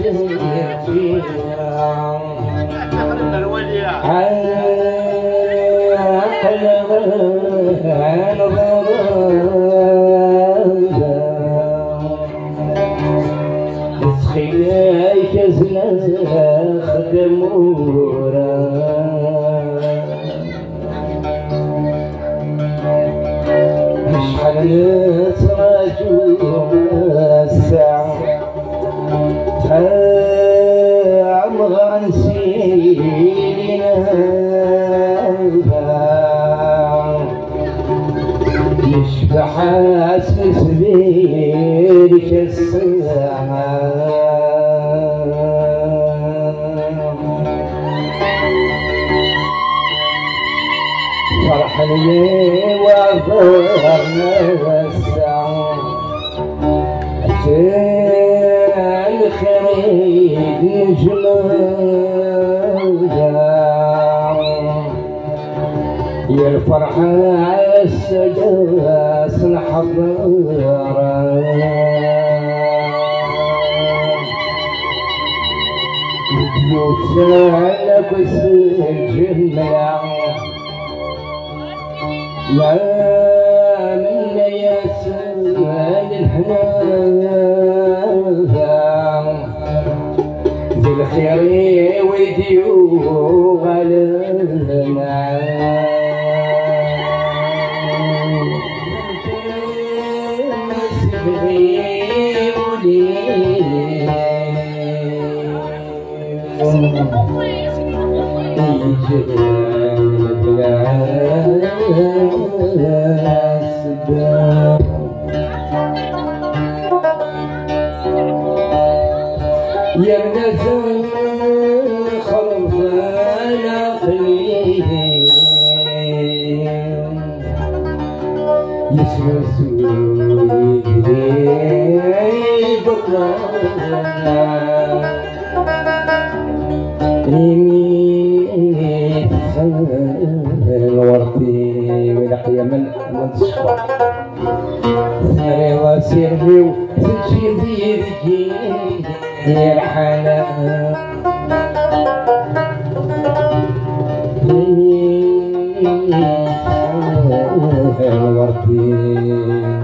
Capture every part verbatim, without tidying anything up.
Ttxil-k, azzel-aɣ-d amur-a. Acḥal nettraǧu ass-a, amɣan s yilina. Yecbeḥ ass-is deg-k ass-a. Ferḥen yiwaḍar n wass-a, atan lxir i d-nejmeɛ. Yal ferḥ ass-agi ad s-nḥeḍer. Yusan akk s lǧemla, la nenna-yasen leḥnana. D lxir-iw i d-yuɣalen. Yerna txelḍ lɛaqel-iw, yesrusu-yi-d di beṭṭa. Imi txelḍ lwerṭ-iw, ilaq yaman ma d-tecfeḍ. Terriḍ-as irem-iw, teǧǧiḍ-iyi deg yir ḥala. Imi lwerṭ-iw,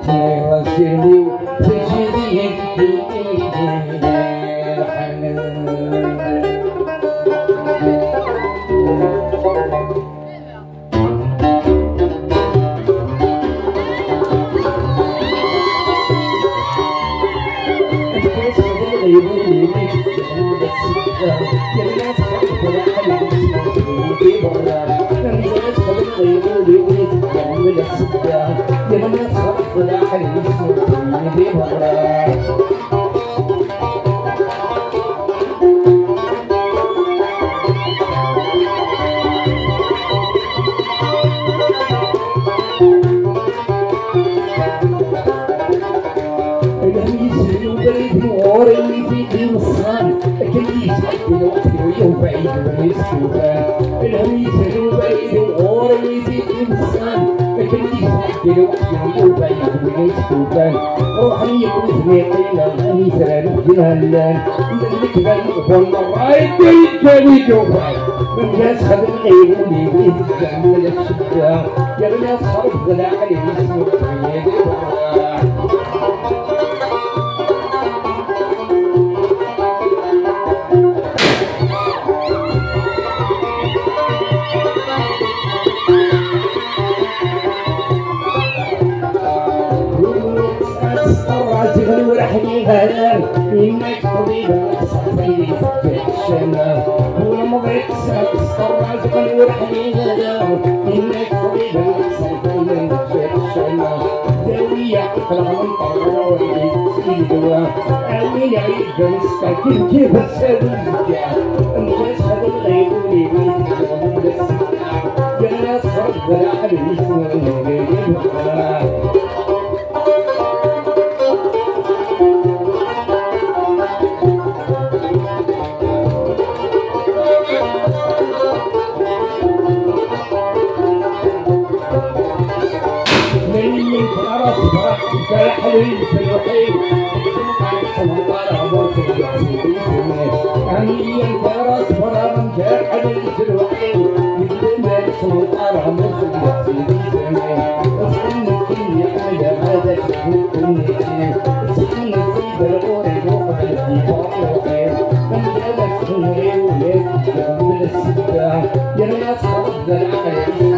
terriḍ-as irem-iw, teǧǧiḍ-iyi deg yir ḥala. Lhem yisem n ubrid ɣur-i wid i d-ineṣṣan, akken i yesɛeddi lweqt-iw, yuba yedmer yestufan. Lhem yisem n ubrid ɣur-i wid i d-ineṣṣan, akken i yesɛeddi lweqt-iw, yuba yedmer yestufan. Ruḥen yekk wid-nni qimeɣ, am itran deg lhellan, d lekdeb n uɣbel merra, yedda yeǧǧa-d iǧufan. Mebla sxedmen iwuliw i tejjam la ssebba, yerna txerbeḍ leɛqel-is. Tesɛa tesqerra ziɣen ur ḥliɣ ara, yenna-k ṭṭbib ad tṣeḥbi di tefka ccama. Ur mḍiq tesɛa tesqerra ziɣen ur ḥliɣ ara, yenna-k ṭṭbib ad tṣeḥbi di tefka ccama. Dawi-yi aql-aɣ nṭerr ɣur-i s ddwa, awi lɛid d lmeṣṭa, kif kif ass-a d uzekka. Amek ara txedmeḍ ay ul-iw i txedmeḍ d ass-a? Yerna txerbeḍ leɛqel-is. Ɛni yal tara ṣefra mgal ala yezruḥ-iw, yedden ar ttmenṭareɣ ma tella sidi sani. Aṣfin n ttini ala ad ak-d-tuni. Aṣfin n ssider ɣur-i uqbel di beṛṛuḥi. Mgal aksum ɣiwlet, mebla ssebba, yerna txerreb d lɛaqel-is.